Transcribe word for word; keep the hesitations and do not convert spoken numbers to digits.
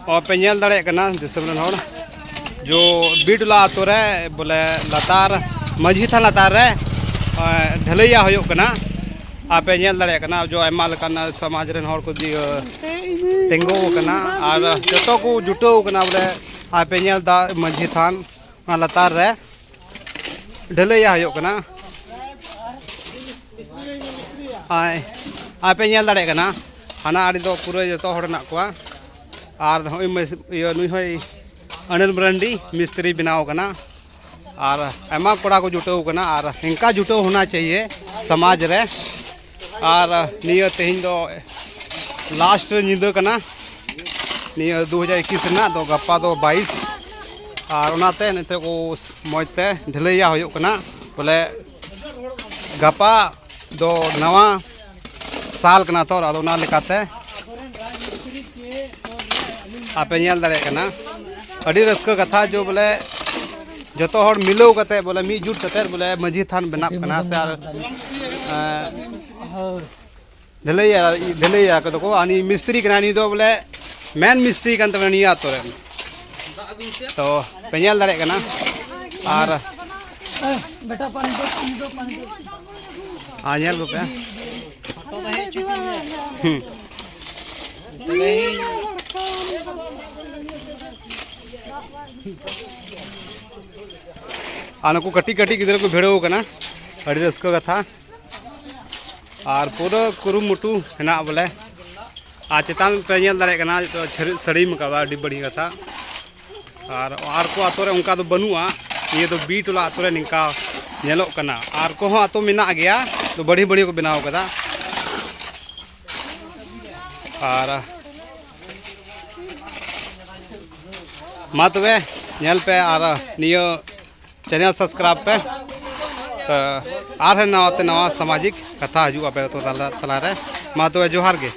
ᱚ, ᱯᱮ ᱧᱮᱞ ᱫᱟᱲᱮᱭᱟᱜ ᱠᱟᱱᱟ ᱫᱤᱥᱚᱢ ᱨᱮᱱ ᱦᱚᱲ, ᱡᱚ ᱵᱤᱨᱴᱚᱞᱟ ᱟᱛᱳ ᱨᱮ ᱵᱚᱞᱮ ᱞᱟᱛᱟᱨ ᱢᱟᱹᱡᱷᱤ ᱛᱷᱟᱱ ᱞᱟᱛᱟᱨ ᱨᱮ, ᱮ, ᱰᱷᱟᱹᱞᱟᱹᱭᱟ ᱦᱩᱭᱩᱜ ᱠᱟᱱᱟ᱾ ᱟᱨ ᱯᱮ ᱧᱮᱞ ᱫᱟᱲᱮᱭᱟᱜ ᱠᱟᱱᱟ ᱡᱚ ᱟᱭᱢᱟ ᱞᱮᱠᱟᱱ ᱥᱚᱢᱟᱡᱽ ᱨᱮᱱ ᱦᱚᱲ ᱠᱚ ᱡᱤ-, ᱛᱤᱸᱜᱩ ᱟᱠᱟᱱᱟ ᱟᱨ ᱡᱚᱛᱚ ᱠᱚ ᱡᱩᱴᱟᱹᱣ ᱟᱠᱟᱱᱟ ᱵᱚᱞᱮ᱾ ᱟᱨ ᱯᱮ ᱧᱮᱞ ᱮᱫᱟ ᱢᱟᱹᱡᱷᱤ ᱛᱷᱟᱱ ᱚᱱᱟ ᱞᱟᱛᱟᱨ ᱨᱮ ᱰᱷᱟᱹᱞᱟᱹᱭᱟ ᱦᱩᱭᱩᱜ ᱠᱟᱱᱟ᱾ ᱟᱭ, ᱟᱯᱮ ᱧᱮᱞ ᱫᱟᱲᱮᱭᱟᱜ ᱠᱟᱱᱟ, ᱦᱟᱱᱟ ᱟᱲᱮ ᱫᱚ ᱯᱩᱨᱟᱹ ᱡᱚᱛᱚ ᱦᱚᱲ ᱢᱮᱱᱟᱜ ᱠᱚᱣᱟ᱾ ᱟᱨ ᱱᱚᱜᱼᱚᱭ ᱢᱟᱹ-, ᱤᱭᱟᱹ, ᱱᱩᱭ ᱦᱚᱸᱭ ᱚᱱᱤᱞ ᱢᱟᱨᱟᱱᱰᱤ ᱢᱤᱥᱛᱨᱤ ᱵᱮᱱᱟᱣ ᱠᱟᱱᱟ᱾ ᱟᱨ ᱟᱭᱢᱟ ᱠᱚᱲᱟ ᱠᱚ ᱡᱩᱴᱟᱹᱣ ᱠᱟᱱᱟ, ᱟᱨ ᱤᱱᱠᱟ ᱡᱩᱴᱟᱹᱣ ᱦᱳᱱᱟ ᱪᱟᱦᱤᱭᱮ ᱥᱚᱢᱟᱡᱽ ᱨᱮ᱾ ᱟᱨ ᱱᱤᱭᱟᱹ ᱛᱮᱦᱮᱧ ᱫᱚ ᱞᱟᱥᱴ ᱧᱤᱫᱟᱹ ᱠᱟᱱᱟ, ᱱᱤᱭᱟᱹ ᱫᱩ ᱦᱟᱡᱟᱨ ᱮᱠᱩᱥ ᱨᱮᱱᱟᱜ ᱫᱚ, ᱜᱟᱯᱟ ᱫᱚ ᱵᱟᱭᱤᱥ᱾ ᱟᱨ ᱚᱱᱟᱛᱮ ᱱᱤᱛᱚᱜ ᱠᱚ ᱢᱚᱡᱽ ᱛᱮ ᱰᱷᱟᱹᱞᱟᱹᱭᱟ ᱦᱩᱭᱩᱜ ᱠᱟᱱᱟ᱾ ᱵᱚᱞᱮ ᱜᱟᱯᱟ ᱫᱚ ᱱᱟᱣᱟ ᱥᱟᱞ ᱠᱟᱱᱟ ᱛᱚ, ᱟᱫᱚ ᱚᱱᱟ ᱞᱮᱠᱟᱛᱮ ᱟᱯᱮ ᱧᱮᱞ ᱫᱟᱲᱮᱭᱟᱜ ᱠᱟᱱᱟ᱾ ᱟᱹᱰᱤ ᱨᱟᱹᱥᱠᱟᱹ ᱠᱟᱛᱷᱟ ᱡᱮ ᱵᱚᱞᱮ ᱡᱚᱛᱚ ᱦᱚᱲ ᱢᱤᱞᱟᱹᱣ ᱠᱟᱛᱮ ᱵᱚᱞᱮ ᱢᱤᱫ ᱡᱩᱴ ᱠᱟᱛᱮ ᱵᱚᱞᱮ ᱢᱟᱹᱡᱷᱤ ᱛᱷᱟᱱ ᱵᱮᱱᱟᱜ ᱠᱟᱱᱟ ᱥᱮ ᱟᱨ, ᱮᱸ, ᱰᱷᱟᱹᱞᱟᱹᱭᱟ, ᱰᱷᱟᱹᱞᱟᱹᱭᱟ ᱠᱚᱫᱚ ᱠᱚ, ᱩᱱᱤ ᱢᱤᱥᱛᱨᱤ ᱠᱟᱱᱟᱭ, ᱩᱱᱤ ᱫᱚ ᱵᱚᱞᱮ ᱢᱮᱱ ᱢᱤᱥᱛᱨᱤ ᱠᱟᱱ ᱛᱟᱵᱚᱱᱟ ᱱᱤᱭᱟᱹ ᱟᱛᱳ ᱨᱮᱱ᱾ ᱛᱚ ᱯᱮ ᱧᱮᱞ ᱫᱟᱲᱮᱭᱟᱜ ᱠᱟᱱᱟ᱾ ᱟᱨ ᱵᱮᱴᱟ ᱯᱟᱱᱤ ᱫᱚ, ᱯᱟᱱᱤ ᱫᱚ, ᱯᱟᱱᱤ ᱫᱚ᱾ ᱟᱨ ᱧᱮᱞ ᱠᱚᱯᱮ᱾ ᱦᱩᱸ᱾ ᱟᱨ ᱱᱩᱠᱩ ᱠᱟᱹᱴᱤᱡ ᱠᱟᱹᱴᱤᱡ ᱜᱤᱫᱽᱨᱟᱹ ᱠᱚ ᱵᱷᱤᱲᱟᱹᱣ ᱠᱟᱱᱟ, ᱟᱹᱰᱤ ᱨᱟᱹᱥᱠᱟᱹ ᱠᱟᱛᱷᱟ᱾ ᱟᱨ ᱯᱩᱨᱟᱹ ᱠᱩᱨᱩᱢᱩᱴᱩ ᱦᱮᱱᱟᱜᱼᱟ ᱵᱚᱞᱮ᱾ ᱟᱨ ᱪᱮᱛᱟᱱ ᱯᱮ ᱧᱮᱞ ᱫᱟᱲᱮᱭᱟᱜ ᱠᱟᱱᱟ, ᱡᱚᱛᱚ ᱥᱟᱹᱲᱤᱢ ᱟᱠᱟᱫᱟ, ᱟᱹᱰᱤ ᱵᱟᱹᱲᱤᱡ ᱠᱟᱛᱷᱟ᱾ ᱟᱨ, ᱟᱨ ᱠᱚ ᱟᱛᱳ ᱨᱮ ᱚᱱᱠᱟ ᱫᱚ ᱵᱟᱹᱱᱩᱜᱼᱟ᱾ ᱱᱤᱭᱟᱹ ᱫᱚ ᱵᱤ ᱴᱚᱞᱟ ᱟᱛᱳ ᱨᱮ ᱱᱤᱝᱠᱟ ᱧᱮᱞᱚᱜ ᱠᱟᱱᱟ᱾ ᱟᱨ ᱠᱚᱦᱚᱸ ᱟᱛᱳ ᱢᱮᱱᱟᱜ ᱜᱮᱭᱟ, ᱛᱚ ᱵᱟᱹᱲᱤ ᱵᱟᱹᱲᱤ ᱠᱚ ᱵᱮᱱᱟᱣ ᱠᱟᱫᱟ᱾ ᱟᱨ ᱢᱟ ᱛᱚᱵᱮ ᱧᱮᱞ ᱯᱮ ᱟᱨ ᱱᱤᱭᱟᱹ ᱪᱮᱱᱮᱞ ᱥᱟᱵᱥᱠᱨᱟᱭᱤᱵᱽ ᱯᱮ᱾ ᱛᱚ ᱟᱨᱦᱚᱸ ᱱᱟᱣᱟ ᱛᱮ ᱱᱟᱣᱟ ᱥᱟᱢᱟᱡᱤᱠ ᱠᱟᱛᱷᱟ ᱦᱤᱡᱩᱜᱼᱟ ᱟᱯᱮ ᱠᱚ ᱛᱟᱞᱟ, ᱛᱟᱞᱟᱨᱮ᱾ ᱢᱟ ᱛᱚᱵᱮ ᱡᱚᱦᱟᱨ ᱜᱮ᱾